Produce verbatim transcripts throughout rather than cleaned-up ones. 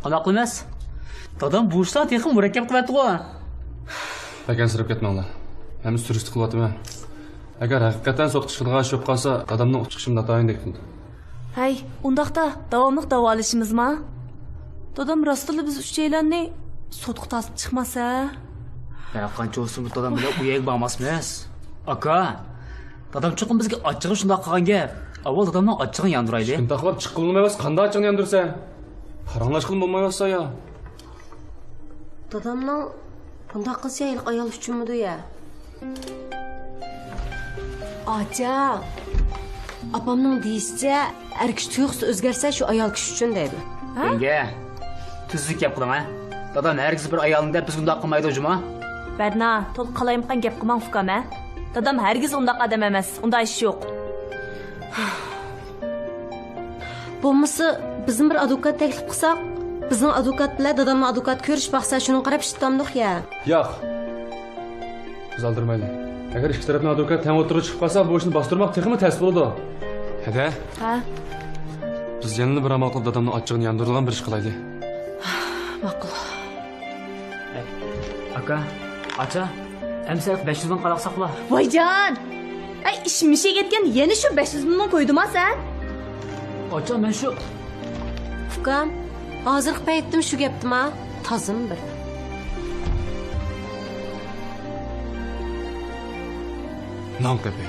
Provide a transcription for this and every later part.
قانداق قىلىمىز؟ دادام بۇ ئىشلارنى تېخىمۇ مۇرەككەپ قىلىۋەتتىغۇ. بەك ئەنسىرەپ كەتمەڭلار. ھەممىسى تۈرۈستە قىلىۋاتىمەن. ئەگەر ھەقىقەتەن سوتقا چىقىدىغان ئىش بولۇپ قالسا، دادامنىڭ ئۇچ چىقىشىمۇ ناتايىن دەك قىلىدۇ. ھەي، ئۇنداقتا داۋاملىق داۋالىشىمىزما؟ دادام راستلا بىز ئۈچەيلەننى سوتقا تارتىپ چىقماس ھە؟ ھە، قانچە بولسىمۇ دادام بىلەن ئۇ يەرگە بارماسمىز. ئاكا، دادام چوقۇم بىزگە ئاچچىقىنى شۇنداق قىلغان گەپ. ئاۋۋال دادامنىڭ ئاچچىقىنى ياندۇرايلى. شۇنداقلاپ چىققىلىمۇ ئەمەس، قانداق ئاچچىقنى ياندۇرىسەن؟ پاراڭلاشقىلى بولمايۋاتسا يا. دادامنىڭ بۇنداق قىلسا ھېلىقى ئايال ئۈچۈنمىدۇ يا؟ ئاچا، ئاپامنىڭ دېيىشىچە، ئەر كىشى تۇيغۇسى ئۆزگەرسە، شۇ ئايال كىشى ئۈچۈن دەيدۇ. ھە؟ يەڭگە، تۈزۈك گەپ قىلىڭ ھە. دادام ھەرگىز بىر ئايالنى دەپ بىزگە ئۇنداق قىلمايدۇ جۇما. بەرنا، تولا قالايمىقان گەپ قىلماڭ ئۇكام ھە. دادام ھەرگىز ئۇنداق ئادەم ئەمەس، ئۇنداق ئىش يوق. بولمىسا، بىزمۇ بىر ئادۋوكات تەكلىپ قىلساق، بىزنىڭ ئادۋوكات بىلەن دادامنىڭ ئادۋوكاتى كۆرۈشۈپ باقسا، شۇنىڭغا قاراپ ئىش تۇتامدۇق يا؟ ياق. بىز ئالدىرىمايلى. ئەگەر ئىككى تەرەپنىڭ ئادۋوكاتى تەڭ ئوتتۇرىغا چىقىپ قالسا، بۇ ئىشنى باستۇرماق تېخىمۇ تەس بولىدۇ. ھەدە؟ ھە؟ بىز يەنىلا بىر ئامال قىلىپ دادامنىڭ ئاچچىقىنى ياندۇرىدىغان بىر ئىش قىلايلى. ماقۇل. ئەي، ئاكا، ئاچا، ئەمسە بەش يۈز مىڭ قالاقساقلا. ۋايجان! ئەي، ئىش مىشىگە يەتكەن، يەنە شۇ بەش يۈز مىڭ قويدۇما سەن؟ ئاچا، مەن شۇ. ئۇكام، ھازىرقى پەيتتىمۇ شۇ گەپتىما؟ تازىمۇ بىر. نان قېپى.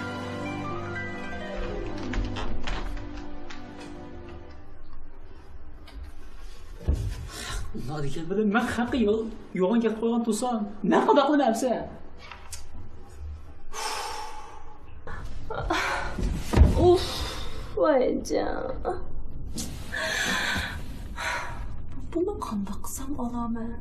ئۇنداق دېگەن بىلەن مەن خەققە يو-، يوغان گەپ قىلغان تۇرسام، مەن قانداق قىلىمەن ئەمسە؟ ئۇف، ۋايجان. بۇنى قانداق قىلسام ئالامەن؟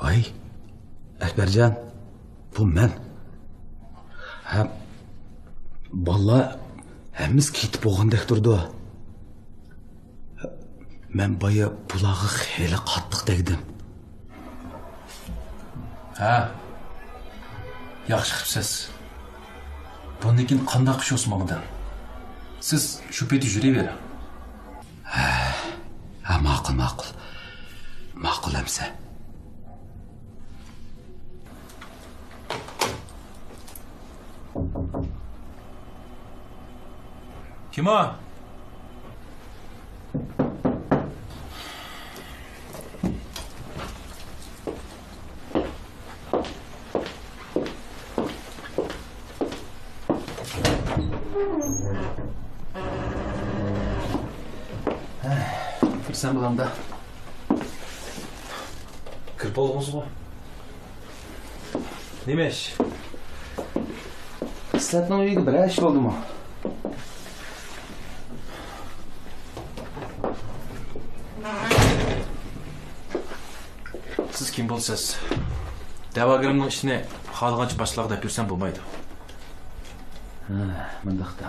ۋاي، ئەكبەرجان، بۇ مەن. ھە، بالىلار ھەممىسى كېتىپ بولغاندەك تۇرىدۇ. مەن بايا بۇلارغا خېلى قاتتىق تەگدىم. ھە، ياخشى قىپسىز. بۇندىن كېيىن قانداق ئىش بولسا ماڭىدىڭ. سىز شۇ پېتى يۈرۈۋېرىڭ. ھە، ھە، ماقۇل، ماقۇل. ماقۇل ئەمسە. كىم ئۇ؟ كىرسەم بولامدا؟ كىرىپ بولدىڭىزغۇ. نېمە ئىش؟ خىسلەتنىڭ ئۆيىگە بىرەر ئىش بولدىمۇ؟ سىز كىم بولىسىز؟ دەۋاگىرىمنىڭ ئىشىنى خالىغانچە باشقىلارغا دەپ يۈرسەم بولمايدۇ. ھە، مۇنداقتا.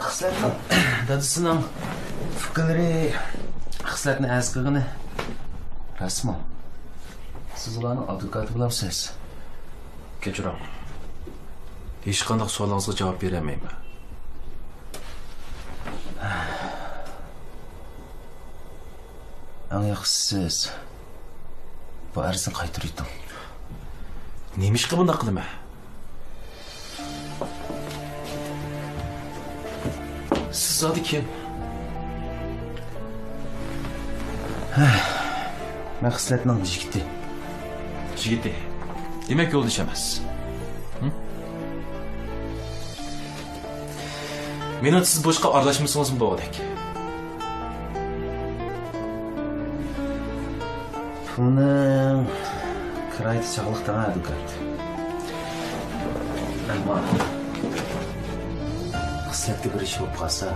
خىسلەتنىڭ دادىسىنىڭ ئۇكىلىرى خىسلەتنى ئەرز قىلغىنى راستمۇ؟ سىز ئۇلارنىڭ ئادۋوكاتى بولامسىز؟ كەچۈرۈڭ. ھېچقانداق سوئالىڭىزغا جاۋاب بېرەلمەيمەن. ئەڭ ياخشىسى سىز بۇ ئەرزنى قايتۇرۇۋېتىڭ. نېمىشقا بۇنداق قىلىمەن؟ سىز زادى كىم؟ مەن خىسلەتنىڭ جىگىتى. جىگىتى. دېمەك، يولدىشى ئەمەس. ھە؟ مېنىڭچە سىز بۇ ئىشقا ئارىلاشمىسىڭىزمۇ بولغۇدەك. پۇلنىڭ كىرايىدا چاغلىق تەڭ دۇكان. ئەمما خىسلەتكە بىر ئىش بولۇپ قالسا،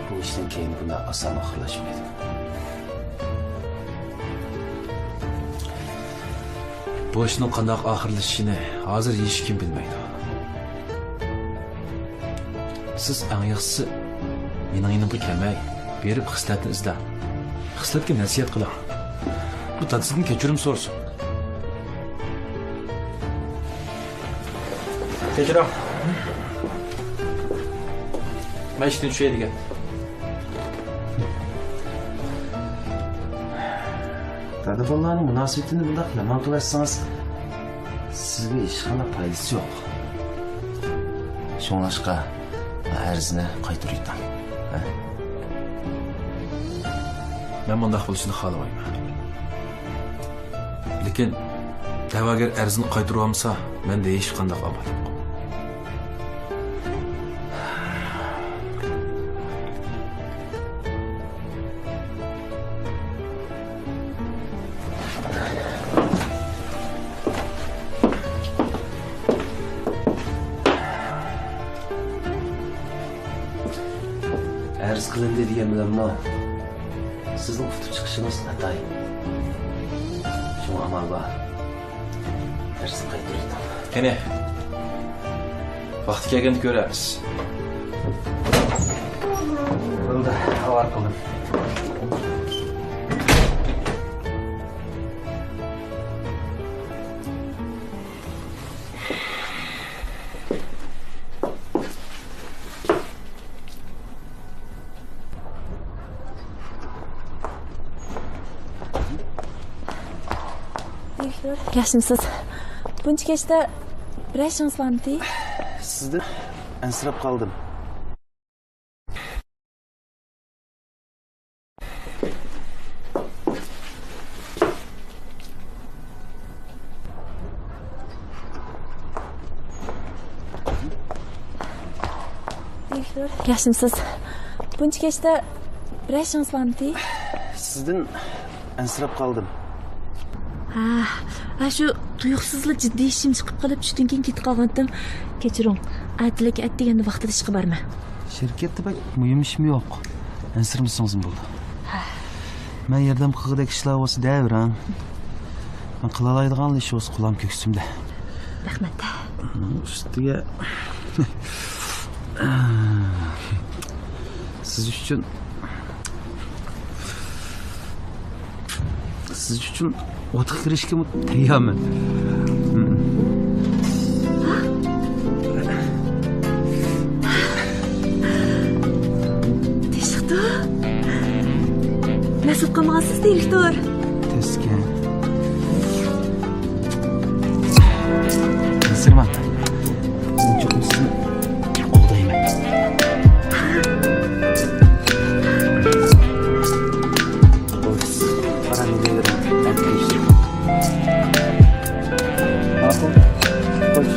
بۇ ئىشنىڭ كەينى بۇنداق ئاسان ئاخىرلاشمايدۇ. بۇ ئىشنىڭ قانداق ئاخىرلىشىشىنى ھازىر ھېچكىم بىلمەيدۇ. سىز ئەڭ ياخشىسى مېنىڭ يېنىمغا كەلمەي، بېرىپ خىسلەتنى ئىزدەڭ. خىسلەتكە نەسىھەت قىلىڭ. بۇ دادىسىدىن كەچۈرۈم سورىسۇن. كەچۈرۈڭ. مەن ئىشتىن چۈشەي دېگەن. دادا بالىلارنىڭ مۇناسىۋىتىنى بۇنداق يامان قىلىۋەتسىڭىز، سىزگە ھېچقانداق پايدىسى يوق. شۇڭلاشقا، ئەرزنى قايتۇرۇۋېتىڭ. ھە؟ مەن مۇنداق بولۇشىنى خالىمايمەن. لېكىن دەۋاگەر ئەرزنى قايتۇرۇۋالمىسا، مەندە ھېچقانداق ئامال يوق. ئەرز قىلىندى دېگەن بىلەنمۇ سىزنىڭ ئۇتۇپ چىقىشىڭىز ناتايىن. شۇڭا ئامال بار. ئەرزنى قايتۇرۇۋېتىڭ. قېنى، ۋاقتى كەلگەندە كۆرەرمىز. بولدى، ئاۋارە قىلدىم. ياخشىمۇسىز؟ بۇنچە كەچتە بىرەر ئىشىڭىز بارمىدى؟ سىزدىن ئەنسىرەپ قالدىم. ياخشىمۇسىز؟ بۇنچە كەچتە بىرەر ئىشىڭىز بارمىدى؟ سىزدىن ئەنسىرەپ قالدىم. ھە، ھە، شۇ تۇيۇقسىزلا جىددىي ئىشىم چىقىپ قېلىپ، چۈشتىن كېيىن كېتىپ قالغانتىم. كەچۈرۈڭ، ئەتىلىككە ئەتىگەندە ۋاقتىدا ئىشقا بارىمەن. شىركەتتە بەك مۇھىم ئىشمۇ يوق. ئەنسىرىمىسىڭىزمۇ بولىدۇ. ھە. مەن ياردەم قىلغۇدەك ئىشلار بولسا دەۋېرىڭ. مەن قىلالايدىغانلا ئىش بولسا قولۇم كۆكسۈمدە. رەھمەت. ئۇنىڭ ئۈستىگە سىز ئۈچۈن، سىز ئۈچۈن ئوتقا كىرىشكىمۇ تەييارمەن. تىنچلىقتۇ؟ مەسئۇل قىلمىغانسىز، دىرېكتور. تەسكەن. ئەنسىرىمەڭ. مەن چوقۇم سىزنى قوغدايمەن. قارا، نېمىلەر ئەتكۈزدى. ماقۇل. خوش.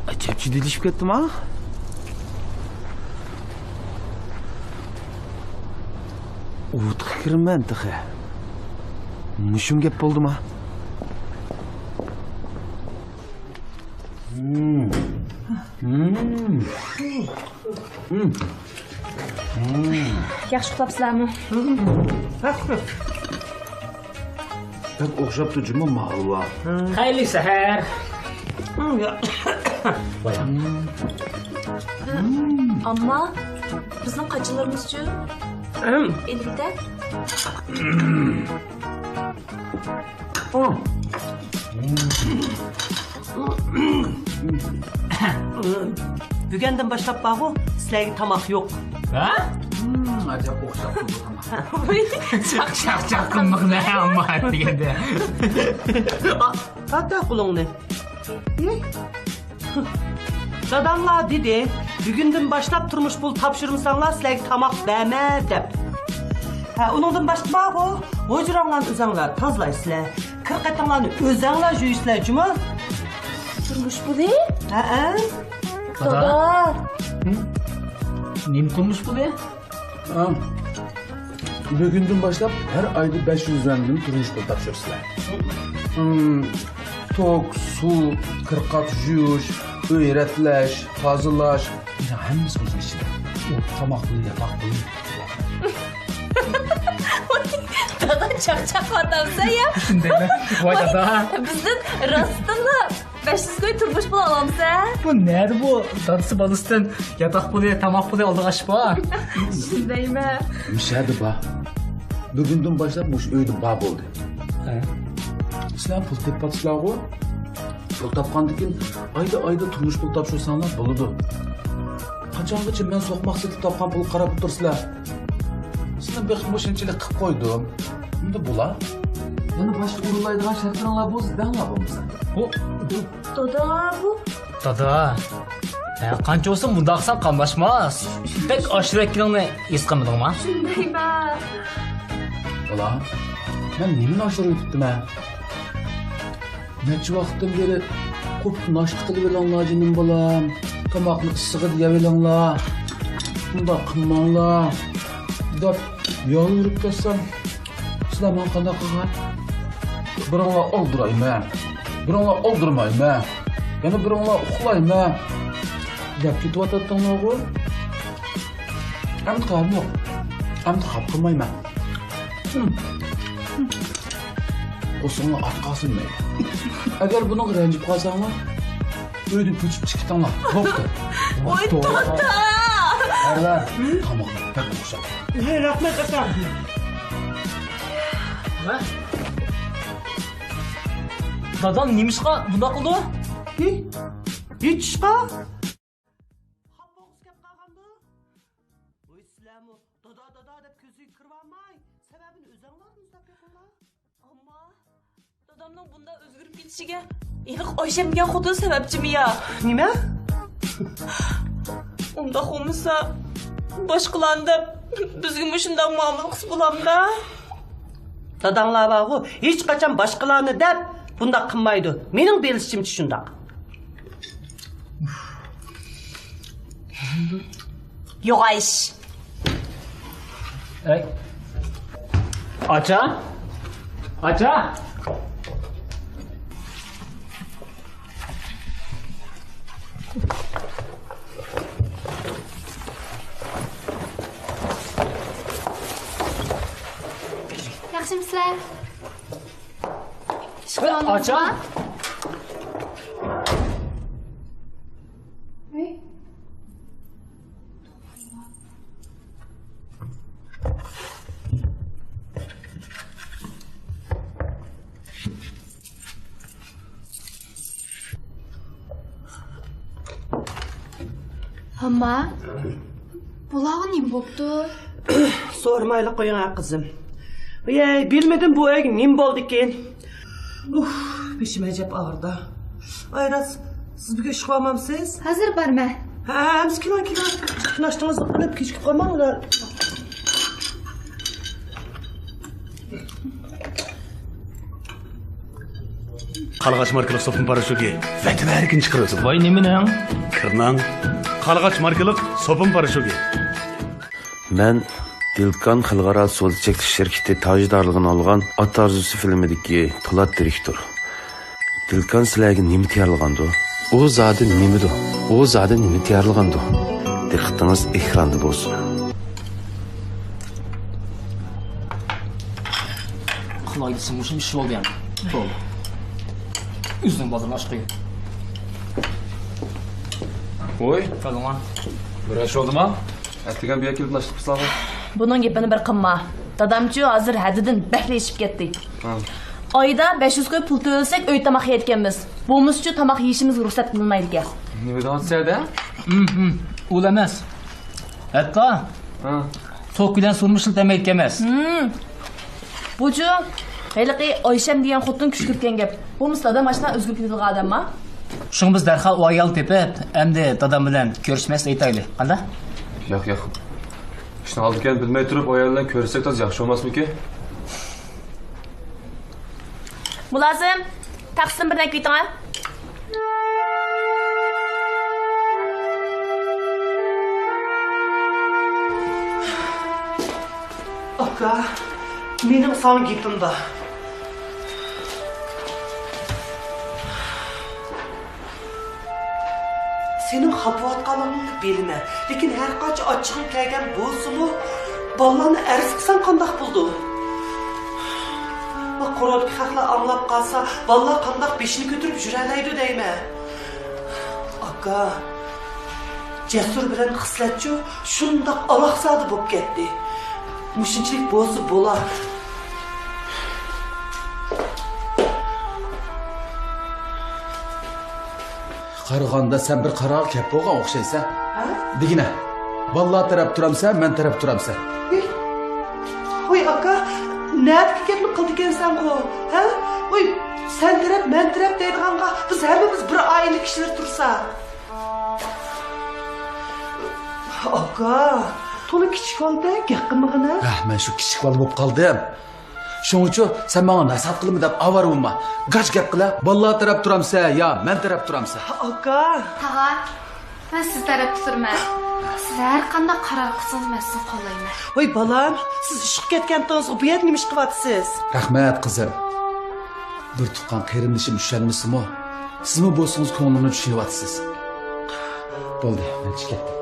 ئەجەب جىددىيلىشىپ كەتتىم ھا. ئوتقا كىرىمەن تېخى. مۇشۇم گەپ بولدىما؟ ياخشى ئۇخلاپسىلەرمۇ؟ بەك ئوخشاپتۇ جۇمۇ ماۋۇ. خەيرلىك سەھەر. ئەمما بىزنىڭ قاچىلىرىمىزچۇ؟ ئېلىۋېتە. بۈگۈندىن باشلاپ بارغۇ، سىلەرگە تاماق يوق. ھە؟ ئەجەب ئوخشاپ تۇرىدۇ. چاقچاق قىلمىغىن ئەمما دېگەندە. پاتە قولۇڭنى. داداڭلار دېدى، بۈگۈندىن باشلاپ تۇرمۇش پۇلى تاپشۇرمىساڭلار سىلەرگە تاماق بەرمە دەپ. ھە، ئۇنىڭدىن باشقا بارغۇ، ھۇجراڭلارنى ئۆزەڭلار تازىلايسىلەر. كىر-قېتىڭلارنى ئۆزەڭلار جۇيىسىلەر جۇمۇ. تۇرمۇش پۇلى؟ ھەئە. دادا. دادا. ھە؟ نېمە تۇرمۇش پۇلى؟ ھە. بۈگۈندىن باشلاپ ھەر ئايدا بەش يۈز يۈەندىن تۇرمۇش پۇلى تاپشۇرىسىلەر. ھىم، توك، سۇ، كىرقاپ يۇيۇش، ئۆي رەتلەش، تازىلاش، ھەممىسى ئۆزىنىڭ ئىچىدە. ئۇ تاماق پۇلى، ياتاق پۇلى. دادا چاقچاقلاۋاتامسەن يا؟ شۇنداقمۇ؟ ۋاي دادا. بىزدىن راستتىنلا بەش يۈز كوي تۇرمۇش پۇلى ئالامسەن؟ بۇ نەدە بۇ؟ دادىسى بالىسىدىن ياتاق پۇلى، تاماق پۇلى ئالىدىغان ئىش بار؟ شۇندايمۇ؟ مۇشەدە بار. بۈگۈندىن باشلاپ مۇشۇ ئۆيدە بار بولدى. ھە. سىلەر پۇل تېپىۋاتىسىلەرغۇ؟ پۇل تاپقاندىن كېيىن ئايدا-ئايدا تۇرمۇش پۇل تاپشۇرساڭلار بولىدۇ. قاچانغىچە مەن سوقماق سېتىپ تاپقان پۇلغا قاراپ ئولتۇرىسىلەر؟ سىلەرنى بېقىپ مۇشۇنچىلىك قىلىپ قويدۇم. ئەمدى بولا. يەنە باشقا ئورۇنلايدىغان شەرتلىرىڭلار بولسا دەڭلار بولمىسا. بۇ، بۇ. دادا، بۇ. دادا. ھە، قانچە بولسۇن مۇنداق قىلساڭ قاملاشماس. بەك ئاشۇرۇۋەتكىنىڭ ھېس قىلمىدىڭما؟ شۇندايما. بالا، مەن نېمىنى ئاشۇرۇۋېتىپتىمەن؟ نەچچە ۋاقىتتىن بېرى قوپۇپ ناشتا قىلىۋېلىڭلار جېنىم بالام، تاماقنى ئىسسىقىدا يەۋېلىڭلار، بۇنداق قىلماڭلار دەپ يالۋۇرۇپ كەتسەم، سىلەر ماڭا قانداق قىلغان؟ بىرىڭلار ئالدىرايمەن، بىرىڭلار ئالدىرىمايمەن، يەنە بىرىڭلار ئۇخلايمەن دەپ كېتىۋاتاتتىڭلارغۇ. ئەمدى تەبىم يوق. ئەمدى خاپا قىلمايمەن. قورسىقىڭلار ئاچ قالسۇن مەيلى. ئەگەر بۇنىڭغا رەنجىپ قالساڭلار، ئۆيدىن كۆچۈپ چىقىپ كېتىڭلار. بوپتۇ. ۋاي، بوپتۇ. دادا! ئەرلەر، تاماق بەك ئوخشاپ. ھەي، رەھمەت، ئاكا. دادام نېمىشقا بۇنداق قىلدى؟ ھېچ ئىشقا. خاپا بولغۇسى كەپ قالغاندۇ؟ ۋاي سىلەرمۇ دادا، دادا دەپ كۆزىگە كىرىۋالماي، سەۋەبىنى ئۆزەڭلار ئىزدەپ بېقىڭلار. ئەمما دادامنىڭ بۇنداق ئۆزگىرىپ كېتىشىگە ھېلىقى ئايشەم دېگەن خوتۇن سەۋەبچىمۇ يا؟ نېمە؟ ئۇنداق بولمىسا، باشقىلارنى دەپ بىزگىمۇ شۇنداق مۇئامىلە قىلسا بولامدا؟ داداڭلار بارغۇ، ھېچقاچان باشقىلارنى دەپ بۇنداق قىلمايدۇ. مېنىڭ بىلىشىمچە شۇنداق. يوغان ئىش. ئەي. ئاچا؟ ئاچا؟ ياخشىمۇسىلەر؟ ئىشقىلىۋالمامسىلەر؟ ئەمما بۇلارغا نېمە بوپتۇ؟ سورىمايلا قويۇڭ ھە قىزىم. ۋىيەي، بىلمىدىم بۇ ئۆيگە نېمە بولدىكىن. ئۇھ، بېشىم ئەجەب ئاغرىدى. ئايراز، سىز بۈگۈن ئىشقا بارمامسىز؟ ھازىر بارىمەن. ھە، ئەمسە كېلىڭ، كېلىڭ. ناشتىڭىزنى قىلىپ كېچىكىپ قالماڭلار. قارلىغاچ ماركىلىق سوپۇن پاراشوكى ۋەتىۋەرگىن چىقىرىۋېتىدۇ. ۋاي نېمىنىڭ؟ كىرنىڭ. قارلىغاچ ماركىلىق سوپۇن پاراشوكى. مەن دىلكان خەلقئارا سودا چەكلىك شىركىتى تاجدارلىقىنى ئالغان ئات ئارزۇسى فىلىمىدىكى پولات دىرېكتور. دىلكان سىلەرگە نېمە تەييارلىغاندۇ؟ ئۇ زادى نېمىدۇ؟ ئۇ زادى نېمە تەييارلىغاندۇ؟ دىققىتىڭىز ئېكراندا بولسۇن. قىلاي دېسەم مۇشۇ ئىش بولدى يەنە. بولدى. ئۆزىنىڭ بازىرىنى ئاچقىلى. ۋوي. كەلدىڭلار. بىر ئىش بولدىما؟ ئەتىگەن بۇ يەرگە كېلىپ ناشتا قىلساڭلار. بۇنىڭ گېپىنى بىر قىلما. دادامچۇ ھازىر ھەددىدىن بەكلا ئېشىپ كەتتى. ھە. ئايدا بەش يۈز كوي پۇل تۆلىسەك ئۆي تاماق يەيدىكەنمىز. بولمىسىچۇ تاماق يېيىشىمىزگە رۇخسەت قىلىنمايدىكەن. نېمە دېگەن سەدە؟ ھىم، ھىم. ئۇلا ئەمەس. ھەتتا ھە. توك بىلەن سۇنىمۇ ئىشلىتەلمەيدىكەنمىز. ھىم. بۇچۇ، ھېلىقى ئايشەم دېگەن خوتۇن كۈشكۈرتكەن گەپ. بولمىسا دادام ئاشۇنداق ئۆزگىرىپ كېتىدىغان ئادەمما؟ شۇڭا بىز دەرھال ئۇ ئايالنى تېپىپ، ئەمدى دادام بىلەن كۆرۈشمەسلىك ئېيتايلى. قانداق؟ ياق، ياق. ئىشنىڭ ئالدى-كەينىنى بىلمەي تۇرۇپ، ئۇ ئايال بىلەن كۆرۈشسەك تازا ياخشى بولماسمىكىن؟ مۇلازىم، تاكسىدىن بىرنى ئەكىۋېتىڭە. ئاكا، مېنىڭ ساڭا گېپىم بار. سېنىڭ خاپىۋاتقانلىقىڭنى بىلىمەن، لېكىن ھەرقانچە ئاچچىقىڭ كەلگەن بولسىمۇ، بالىلارنى ئەرز قىلساڭ قانداق بولىدۇ؟ ۋە قورۇدىكى خەقلەر ئاڭلاپ قالسا، بالىلار قانداق بېشىنى كۆتۈرۈپ يۈرەلەيدۇ دەيمەن. ئاكا، جەسۇر بىلەن خىسلەتچۇ شۇنداق ئالاقزادە بولۇپ كەتتى. مۇشۇنچىلىك بولسا بولا. قارىغاندا سەن بىر قارارغا كەپ بولغان ئوخشايسەن. ھە؟ دېگىنە، بالىلار تەرەپ تۇرامسەن، مەن تەرەپ تۇرامسەن؟ ۋوي ئاكا، نەدىكى گەپنى قىلىدىكەنسەنغۇ؟ ھە؟ ۋوي، سەن تەرەپ، مەن تەرەپ دەيدىغانغا بىز ھەممىمىز بىر ئائىلە كىشىلىرى تۇرساق. ئاكا، تولا كىچىك بالىدەك گەپ قىلمىغىنە. ھە، مەن شۇ كىچىك بالا بولۇپ قالدىم. شۇڭىچۇ سەن ماڭا نەسىھەت قىلىمەن دەپ ئاۋارە بولما. گاچ گەپ قىلە، بالىلار تەرەپ تۇرامسەن يا مەن تەرەپ تۇرامسەن؟ ئاكا. تاغا، مەن سىز تەرەپتە تۇرىمەن. سىز ھەر قانداق قارار قىلسىڭىز، مەن سىزنى قوللايمەن. ۋاي بالام، سىز ئىشقا كەتكەنتىڭىزغۇ، بۇ يەردە نېمە ئىش قىلىۋاتىسىز؟ رەھمەت قىزىم. بىر تۇغقان قېرىندىشىم چۈشەنمىسىمۇ، سىزمۇ بولسىڭىز كۆڭلۈمنى چۈشىنىۋاتىسىز. بولدى، مەن چىقىپ كەتتىم.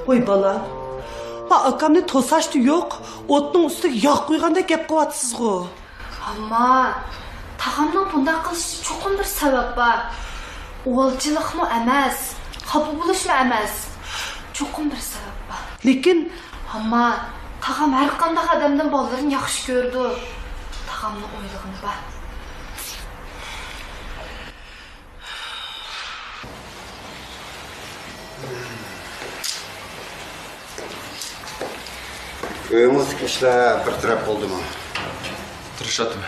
ۋاي بالام، ھا ئاكامنى توساشتا يوق، ئوتنىڭ ئۈستىگە ياغ قۇيغاندەك گەپ قىلىۋاتىسىزغۇ. ئەمما تاغامنىڭ بۇنداق قىلىشىدا چوقۇم بىر سەۋەب بار. ئۇۋالچىلىقمۇ ئەمەس، خاپا بولۇشمۇ ئەمەس. چوقۇم بىر سەۋەب بار. لېكىن. ئەمما تاغام ھەر قانداق ئادەمدىن بالىلىرىنى ياخشى كۆرىدۇ. تاغامنىڭ ئويلىغىنى بار. ئۆيىڭىزدىكى ئىشلار بىر تەرەپ بولدىمۇ؟ تىرىشاتتىم.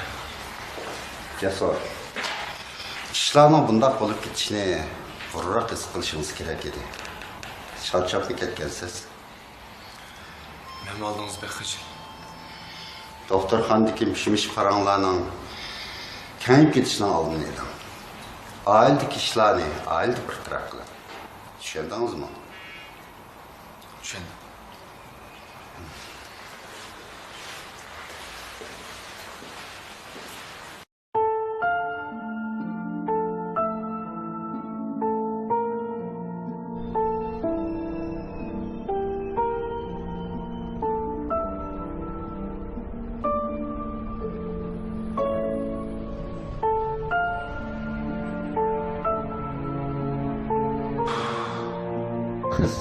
جەسۇر، ئىشلارنىڭ بۇنداق بولۇپ كېتىشىنى بۇرۇنراق ھېس قىلىشىڭىز كېرەك ئىدى. چارچاپمۇ كەتكەنسىز؟ مەنمۇ ئالدىڭىزدا بەك خىجىل. دوختۇرخانىدىكى مۇشۇ-مۇشۇ پاراڭلارنىڭ كېڭىيىپ كېتىشىنىڭ ئالدىنى ئېلىڭ. ئائىلىدىكى ئىشلارنى ئائىلىدە بىر تەرەپ قىلىڭ. چۈشەندىڭىزمۇ؟ چۈشەندىم. قىز.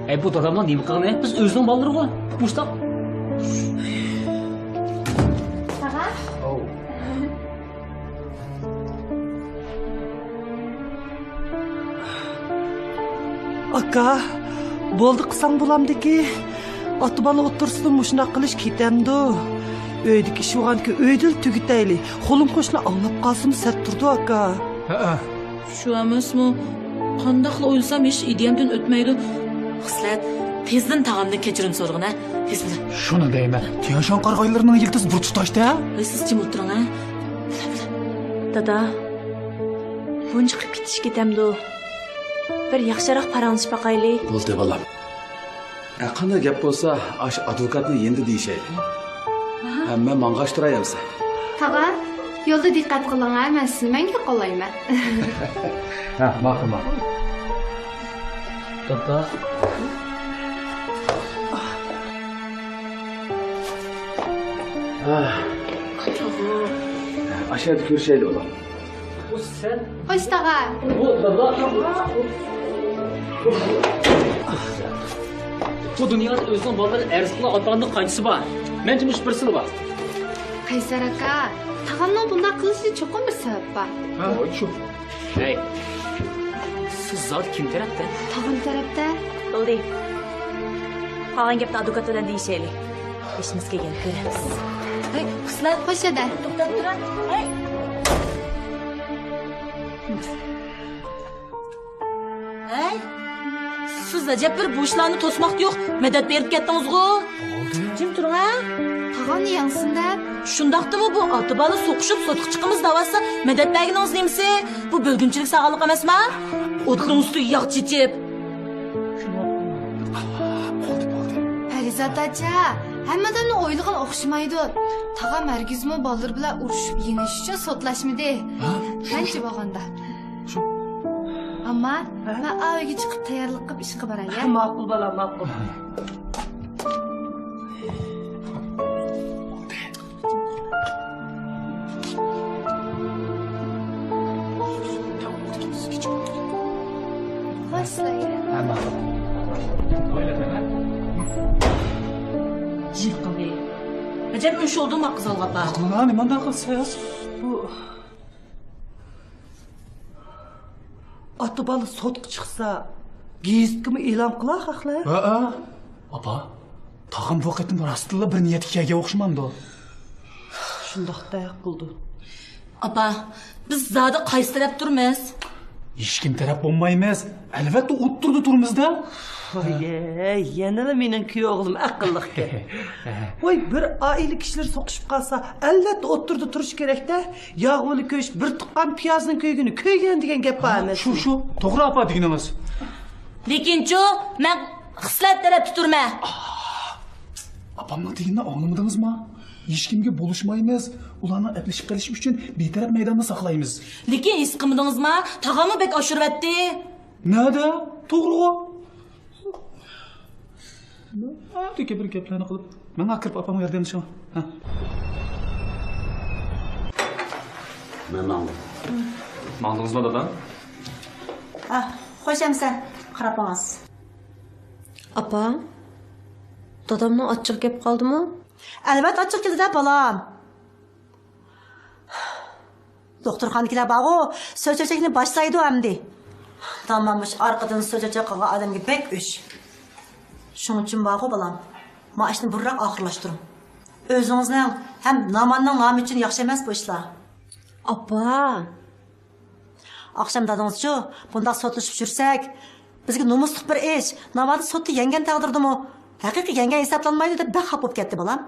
ئەي، بۇ دادامنىڭ نېمە قىلغىنى؟ بىز ئۆزىنىڭ بالىلىرىغۇ. مۇشتاق. تاغا؟ ئاكا، بولدى قىلساڭ بولامدىكى. ئاتا-بالا ئوتتۇرىسىدا مۇشۇنداق قىلىش كېتەمدۇ؟ ئۆيدىكى ئىش بولغانكى ئۆيدىلا تۈگىتەيلى. قولۇم-قوشنا ئاڭلاپ قالسىمۇ سەت تۇرىدۇ، ئاكا. ھەئە. شۇ ئەمەسمۇ؟ قانداقلا ئويلىسام، ھېچ ئىدىيەمدىن ئۆتمەيدۇ. خىسلەت، تېزدىن تاغامدىن كەچۈرۈم سورىغىن، ھە؟ تېزدىن. شۇنى دەيمەن. تيەنشان قارىغايلىرىنىڭ يىلتىزى بىر تۇتاشتى، ھە؟ ۋاي، سىز جىم ئولتۇرۇڭ، ھە؟ بىلە، بىلە. دادا، بۇنچە قىلىپ كېتىشكە كېتەمدۇ؟ بىر ياخشىراق پاراڭلىشىپ باقايلى. بولدى، بالام. ھە، قانداق گەپ بولسا، ئاشۇ ئادۋوكاتنىڭ يېنىدا دېيىشەيلى. ھە، مەن ماڭغاچ تۇراي ئەمسە. تاغا، يولدا دىققەت قىلىڭ ھە، مەن سىزنى مەڭگۈ قوللايمەن. ھە، ماقۇل، ماقۇل. توختا. ھە. ئاشۇ يەردە كۆرۈشەيلى، بالام. بۇ سەن؟ خوش تاغا. بۇ دادا. بۇ دۇنيادا ئۆزىنىڭ بالىلىرىنى ئەرز قىلغان ئاتىلارنىڭ قانچىسى بار؟ مەنچە مۇشۇ بىرسىلا بار. قەيسەر ئاكا، تاغ خاننىڭ بۇنداق قىلىشىدا چوقۇم بىر سەۋەب بار. ھە، شۇ. ھەي، سىز زادى كىم تەرەپتە؟ تاغام تەرەپتە. بولدى. قالغان گەپنى ئادۋوكات بىلەن دېيىشەيلى. بېشىمىز كەلگەننى كۆرەرمىز. ھەي، قىزلار. خوش ئەدە. توختاپ تۇرۇڭ. ھەي. ھەي، سىز ئەجەب بىر بۇ ئىشلارنى توسماقتا يوق مەدەت بېرىپ كەتتىڭىزغۇ. جىم تۇرۇڭ ھە. تاغامنى يەڭسۇن دەپ. شۇنداقتىمۇ بۇ ئاتا بالا سوقۇشۇپ سوتقا چىقىمىز دەۋاتسا مەدەت بەرگىنىڭىز نېمىسى؟ بۇ بۆلگۈنچىلىك سالغانلىق ئەمەسما؟ ئوتنىڭ ئۈستىگە ياغ چېچىپ. بولدى، بولدى. پەرىزات ئاچا، ھەممە ئادەمنىڭ ئويلىغىنى ئوخشىمايدۇ. تاغام ھەرگىزمۇ بالىلىرى بىلەن ئۇرۇشۇپ يېڭىش ئۈچۈن سوتلاشمىدى. ھە؟ قانچە بولغاندا. شۇ. ئەمما ھە؟ مەن ئاۋۇيگە چىقىپ تەييارلىق قىلىپ ئىشقا باراي، ھە؟ ماقۇل بالام، ماقۇل. خوش. ھە، ماقۇل. يىقىلدى. ئەجەب ئۈنشى بولدۇڭ ما قىزىلغا ئاپا. قىلغان نېمانداق قىلسا؟ بۇ ئاتا بالا سوتقا چىقسا، گېزىتكىمۇ ئېلان قىلا خەقلەر. ھەئە. ئاپا، تاغام بۇ قېتىم راستتىنلا بىر نىيەتكە كەلگەن ئوخشىمامدۇ؟ شۇنداقتەك قىلدى. ئاپا، بىز زادى قايسى تەرەپ تۇرىمىز؟ ھېچكىم تەرەپ بولمايمىز. ئەلۋەتتە ئوتتۇرىدا تۇرىمىز-دە. ۋاي، يەنىلا مېنىڭ كۈيئوغلۇم ئەقىللىقكەن. ۋاي، بىر ئائىلە كىشىلىرى سوقۇشۇپ قالسا، ئەلۋەتتە ئوتتۇرىدا تۇرۇش كېرەك-دە. ياغ بىلەن كۆيۈش، بىر تۇغقان پىيازنىڭ كۆيگىنى كۆيگەن دېگەن گەپ بار ئەمەسمۇ؟ شۇ، شۇ. توغرا ئاپا دېگىنىڭىز. لېكىنچۇ، مەن خىسلەت تەرەپتە تۇرىمەن. ئاپامنىڭ دېگىنىنى ئاڭلىمىدىڭىزما؟ ھېچكىمگە بولۇشمايمىز، ئۇلارنىڭ ئەپلىشىپ قېلىشى ئۈچۈن بىتەرەپ مەيداننى ساقلايمىز. لېكىن ھېس قىلمىدىڭىزما؟ تاغاممۇ بەك ئاشۇرۇۋەتتى. نەدە؟ توغرىغۇ. ئەتىكى بىر گەپلەرنى قىلىپ، ماڭا كىرىپ ئاپامغا ياردەملىشىڭ. ھە. مەن ماڭدىم. ماڭدىڭىزمۇ، دادا؟ ھە، خوش ئەمىسە، قاراپ ماڭىسىز. ئاپا، دادامنىڭ ئاچچىقى كەپ قالدىمۇ؟ ئەلۋەتتە ئاچچىقى كېلىدۇ-دە، بالام. دوختۇرخانىدىكىلەر بارغۇ، سۆز-چۆچەكنى باشلايدۇ ئەمدى. دادام مۇشۇ ئارقىدىن سۆز-چۆچەك قىلغان ئادەمگە بەك ئۆچ. شۇنىڭ ئۈچۈن بارغۇ، بالام، ما ئىشنى بۇرۇنراق ئاخىرلاشتۇرۇڭ. ئۆزىڭىزنىڭ ھەم ناماننىڭ نامى ئۈچۈن ياخشى ئەمەس بۇ ئىشلار. ئاپا! ئاخشام دادىڭىزچۇ، بۇنداق سوتلىشىپ يۈرسەك، بىزگە نومۇسلۇق بىر ئىش، ناۋادا سوتتا يەڭگەن تەقدىردىمۇ، ھەقىقىي يەڭگەن ھېسابلانمايدۇ دەپ بەك خاپا بولۇپ كەتتى، بالام.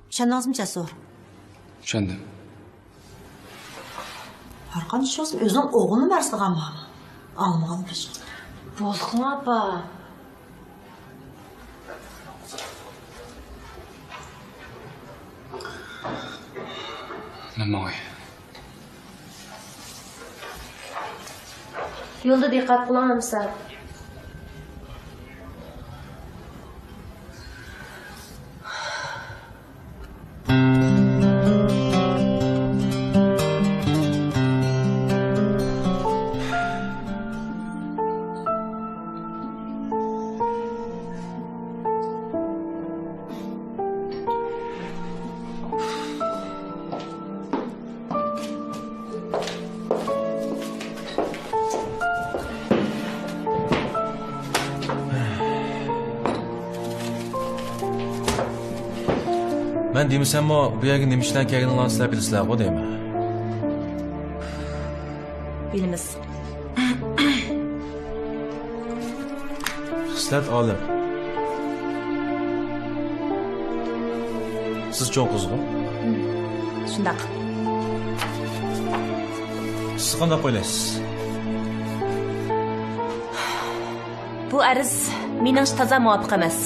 چۈشەندىڭىزمۇ، جەسۇر؟ چۈشەندىم. ھەرقانداق بولسۇن، ئۆزىنىڭ ئوغلىنى مەرسىلىغان بارمۇ؟ ئاڭلىمىغان بىر ئىش. بولسۇن، ئاپا. مەن ماڭاي. يولدا دىققەت قىلىڭ ئەمىسە. مەن دېمىسەممۇ، بۇ يەرگە نېمە ئىش بىلەن كەلگىنىڭلارنى سىلەر بىلىسىلەرغۇ دەيمەن. بىلىمىز. خىسلەت ئالىم. سىز چوڭ قىزغۇ؟ شۇنداق. سىز قانداق ئويلايسىز؟ بۇ ئەرز مېنىڭچە تازا مۇۋاپىق ئەمەس.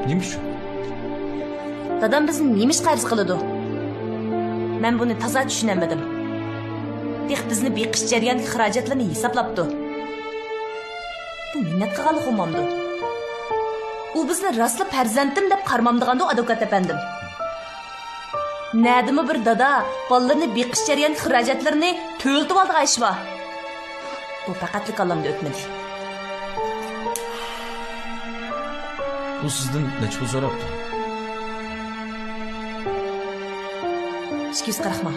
نېمە ئۈچۈن؟ دادام بىزنى نېمە ئىشقا ئەرز قىلىدۇ؟ مەن بۇنى تازا چۈشىنەلمىدىم. تېخى بىزنى بېقىش جەريانىدىكى خىراجەتلىرىنى ھېسابلاپتۇ. بۇ مىننەت قىلغانلىق بولمامدۇ؟ ئۇ بىزنى راسلا پەرزەنتىم دەپ قارىمامدىغاندۇ، ئادۋوكات ئەپەندىم؟ نەدىمۇ بىر دادا بالىلىرىنى بېقىش جەريانىدىكى خىراجەتلىرىنى تۆلىتىۋالىدىغان ئىش بار. بۇ پەقەتلا كاللامدىن ئۆتمىدى. ئۇ سىزدىن نەچچە پۇل سوراپتۇ؟ ئىككى يۈز قىرىق مىڭ.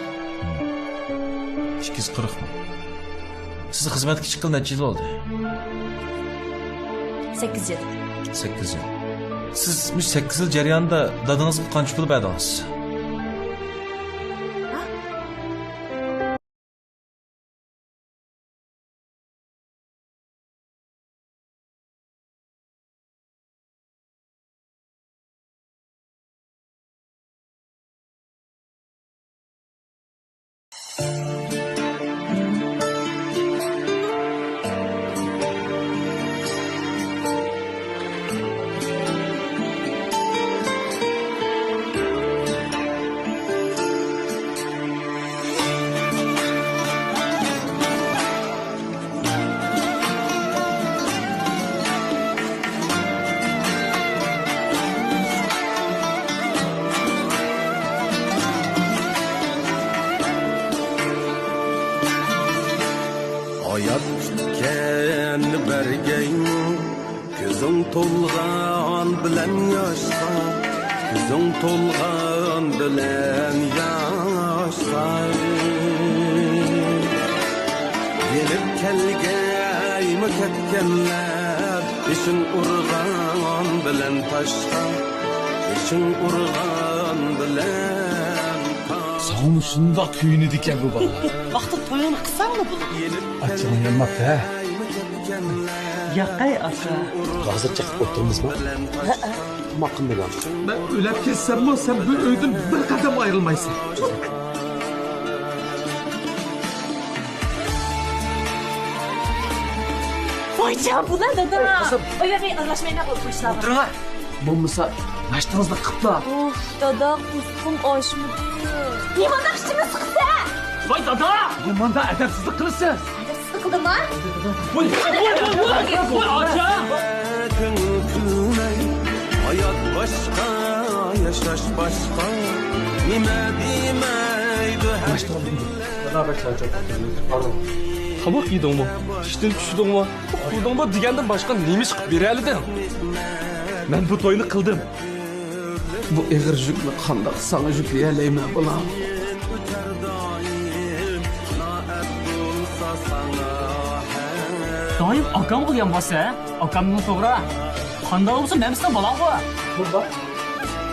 ئىككى يۈز قىرىق مىڭ. سىز خىزمەتكە چىققىلى نەچچە يىل بولدى؟ سەككىز يىل. سەككىز يىل. سىز مۇشۇ سەككىز يىل جەريانىدا دادىڭىزغا قانچە پۇل بەردىڭىز؟ ھە؟ ھايات كۈتكەن بەرگەيمۇ، كۆزۈڭ تولغان بىلەن ياشقا، كۆزۈڭ تولغان بىلەن ياشقا. يېنىپ كەلگەيمۇ كەتكەنلەر، بېشىڭ ئۇرغان بىلەن تاشقا، بېشىڭ ئۇرغان بىلەن تاشقا. ساڭىمۇ شۇنداق كۆيۈنىدىكەن بۇ بالىلار. ۋاقتىدا تويۇڭنى قىلساڭلا بولىدۇ. ئاچچىقىڭ يانماپتۇ ھە؟ ياقەي ئاكا. ھازىر چېقىپ ئولتۇرىمىزمۇ؟ ھەئە. تاماق قىلمىدىڭ. مەن ئۆلۈپ كەتسەممۇ سەن بۇ ئۆيدىن بىر قەدەم ئايرىلمايسەن. ۋايجان، بۇلار دادا. ئاياغى ئارىلاشمايلا قويۇپ قويسىلا. ئولتۇرۇڭلار. بولمىسا ناشتىڭىزنى قىپلا. ئۇھ، دادا، قۇسقۇم ئاچمىدى. نېمانداق ئىچىڭنى سىقىسەن؟ ۋاي دادا! نېمانداق ئەدەپسىزلىك قىلىسىز؟ ئەدەپسىزلىك قىلدىمما؟ ۋاي، ۋاي، ۋاي، ۋاي، ۋاي، ئاچا! كۆڭۈل كۈلمەي، ھايات باشقا، ياشاش باشقا. نېمە دېمەيدۇ ھەر كۈنلەر. تاماق يېدىڭمۇ؟ چۈشتىن چۈشتۈڭمۇ؟ ئۇخلىدىڭمۇ دېگەندىن باشقا نېمە ئىش قىلىپ بېرەلىدىڭ؟ مەن بۇ توينى قىلدىم. بۇ ئېغىر يۈكنى قانداق ساڭا يۈكلىيەلەيمەن، بالام؟ دائىم ئاكامغا يانباسسەن، ھە؟ ئاكامنىڭ توغرا. قانداق بولسا مەن سېنىڭ بالاڭغۇ. بولدى.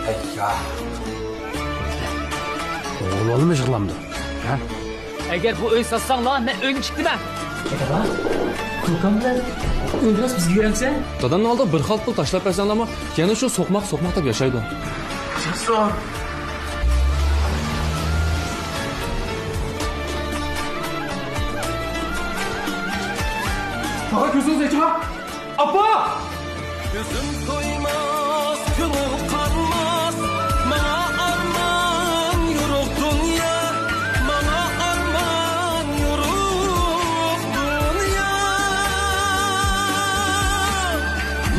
ئەييا. ئوغلۇم يىغلامدۇ، ھە؟ ئەگەر بۇ ئۆي ساتساڭلار، مەن ئۆيدىن چىقتىمەن. دادا، كوكام بىلەن ئۆيدىن بىزگە بېرەمسەن؟ دادامنىڭ ئالدىغا بىر خالتا پۇل تاشلاپ بەرسەڭلارمۇ، يەنە شۇ سوقماق سوقماق دەپ ياشايدۇ. تاغا، كۆزىڭىزنى ئېچىڭا. ئاپا! كۆزۈم تويماس، كۆڭۈل قانماس، ماڭا ئارمان يورۇق دۇنيا، ماڭا ئارمان يورۇق دۇنيا،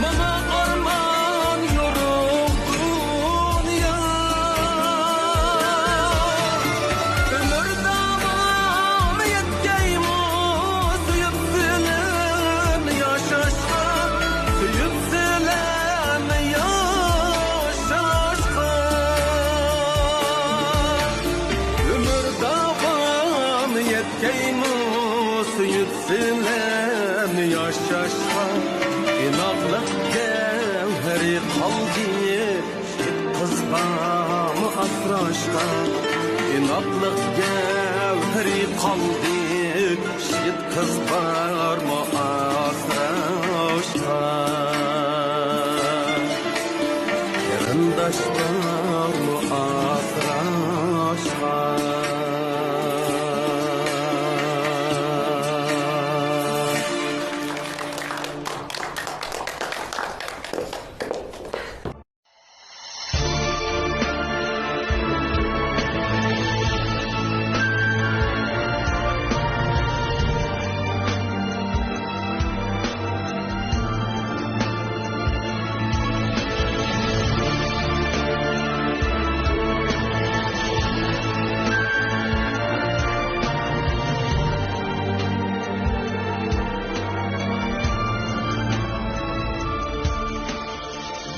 ماڭا ئارمان يورۇق دۇنيا. ئۆمۈر داۋامى يەتكەيمۇ سۆيۈپ سېنى ياشاشقا، سۆيۈپ سېنى ياشاشقا. ئۆمۈر داۋامى يەتكەيمۇ سۆيۈپ سېنى ياشاشقا. ئىناقلىق گەۋھىرى قالدى يىگىت قىز بارمۇ ئاسراشقا، ئىناقلىق گەۋھىرى قالدى، يىگىت قىز بارمۇ ئاسراشقا، قېرىنداش بارمۇ ئاسراشقا.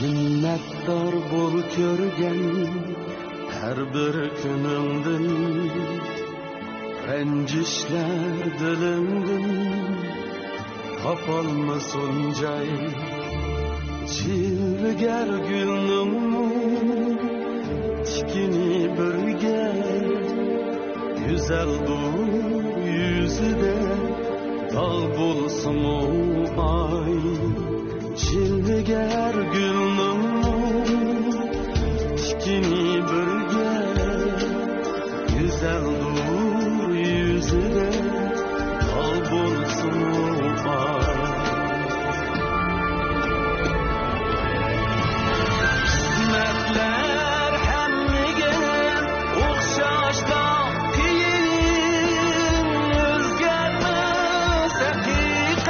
مىننەتدار بول كۆرگەن ھەر بىر كۈنۈڭدىن رەنجىشلەر دىلىڭدىن تاپالمىسۇن جاي. جىلۋىگەر گۈلنىڭمۇ تىكىنى بىرگە، گۈزەلدۇر يۈزىدە داغ بولسىمۇ ئاي. جىلۋىگەر گۈلنىڭمۇ تىكىنى بىرگە، گۈزەلدۇر يۈزىدە داغ بولسىمۇ ئاي. قىسمەتلەر ھەممىگە ئوخشاشلا قىيىن، ئۆزگەرمەس ھەقىقەت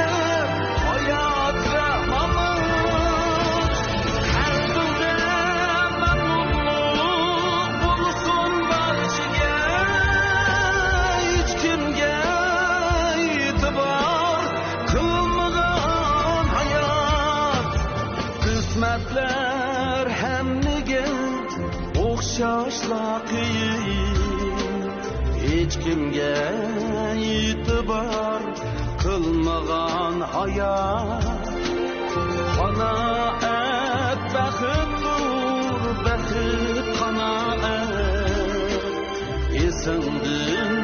ھايات زامانى. قەلبىڭدە مەمنۇنلۇق بولسۇن بارچىگە، ھېچكىمگە ئېتىبار قىلمىغان ھايات. قىسمەتلەر ھەممىگە ئوخشاشلا قىيىن، ھېچكىمگە ئېتىبار قىلمىغان ھايات. قانائەت بەختتۇر، بەخت قانائەت. ئېسىڭدىن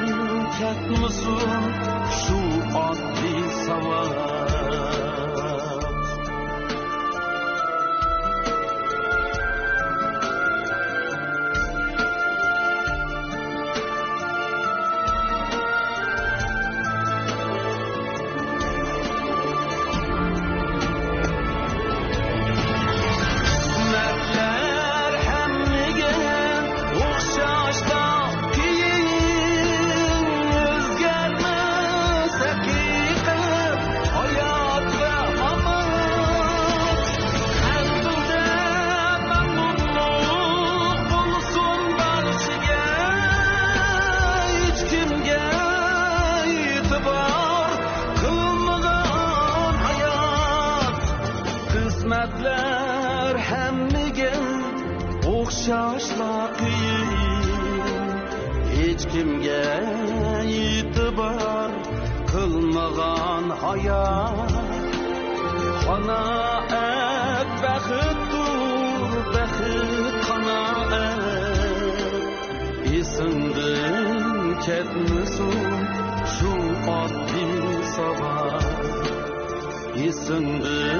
كەتمىسۇن شۇ ئاددىي ساۋات. قىسمەتلەر ھەممىگە ئوخشاشلا قىيىن، ئۆزگەرمەس ھەقىقەت ھايات زامانى. قەلبىڭدە مەمنۇنلۇق بولسۇن بارچىگە، ھېچكىمگە ئېتىبار قىلمىغان ھايات. قىسمەتلەر ھەممىگە ئوخشاشلا قىيىن، ھېچكىمگە ئېتىبار قىلمىغان ھايات. قانائەت بەختتۇر، بەخت قانائەت. ئېسىڭدىن كەتمىسۇن شۇ ئاددىي ساۋات. ئېسىڭدىن